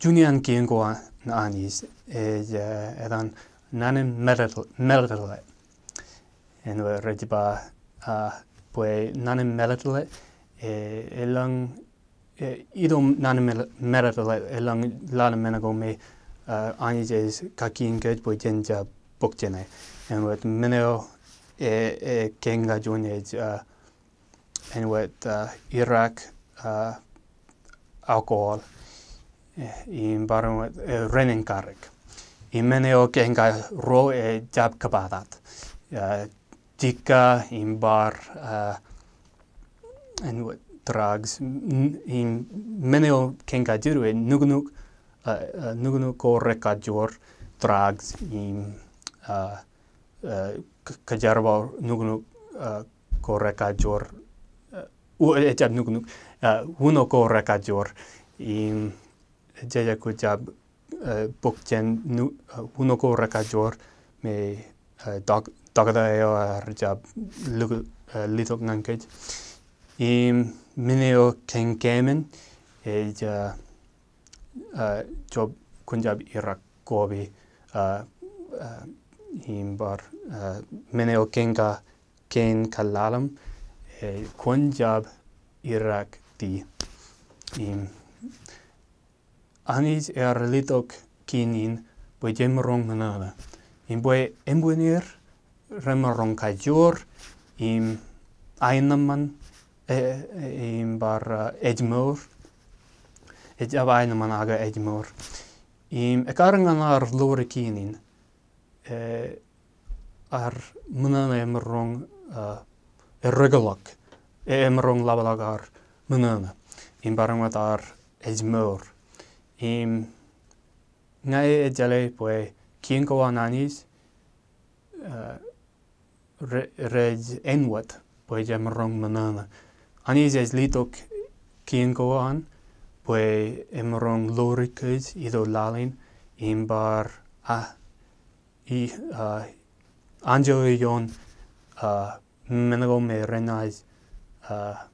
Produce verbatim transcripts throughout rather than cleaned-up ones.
juon iaan kien ko an Anij ej, eh, etan naan in meḷeḷe, meḷeḷe. Āinwōt rej ba, ah, bwe naan in meḷeḷe, eh, elōñ, eh, ilo naan in meḷe-, meḷeḷe, elōñ lale men ko me, ah, Anij ej kakien kōj bwe jen jab bōk jāne. Āinwōt men eo, eh, eh, kein ko juon ej, ah, āinwōt, ah, irak, ah, alcohol, eh, im bar āinwōt, eh, ren in karōk. Im men eo kein ko ruo ej jab kōbatat. Ah, tikka im bar, ah, āinwōt drugs, n-, im men eo kein ko jilu ej nuknuk, ah, ah, nuknuk ko rekajoor drugs im, ah, eh, k-, kōjerbal nuknuk, eh, ko rekajoor, eh, u-, eh, ejjab nuknuk, eh, uno ko rekajoor, im, eh, jej aikuj jab, eh, bōk jān nu-, eh, uno ko rekajoor me, eh, tok-, tokta eo ear jab lukkuun, eh, letok ñan kōj. Im men eo kein keemān, ej, eh, eh, jab, kwōn jab irak kopi, eh, eh, im bar, eh, men eo kein ko, kein ko laḷōṃ, eh, kwōn jab irak ti. Im Anij ear letok kien in bwe jemaroñ ṃōṇōṇō. Im bwe eṃṃan er, remaroñ kajoor, im aenōṃṃan, eh, eh, im bar, eh, ejmour. Ejjab aenōṃṃan ak ejmour. Im ekkar ñan ad ḷoori kien in, eh, ad ṃōṇōṇō emaroñ, eh, errōkḷọk, eh, emaroñ ḷapḷọk ad ṃōṇōṇō. Im bar āinwōt ad ejmour. Im ña ij jeḷā bwe kien ko an Anij, eh, re-, rej āinwōt bwe jemaroñ ṃōṇōṇō. Anij ej letok kien ko an bwe emaroñ ḷoori kōj ilo laḷ in im bar, ah, i, ah, anjọ ioon, ah, men ko me renaaj, ah,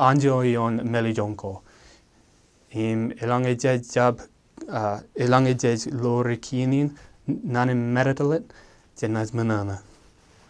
anjọ ioon mālejjoñ ko. Im eḷaññe jej jab, ah, eḷaññe jej ḷoori kien in, naan in meḷeḷe, jenaaj ṃōṇōṇō.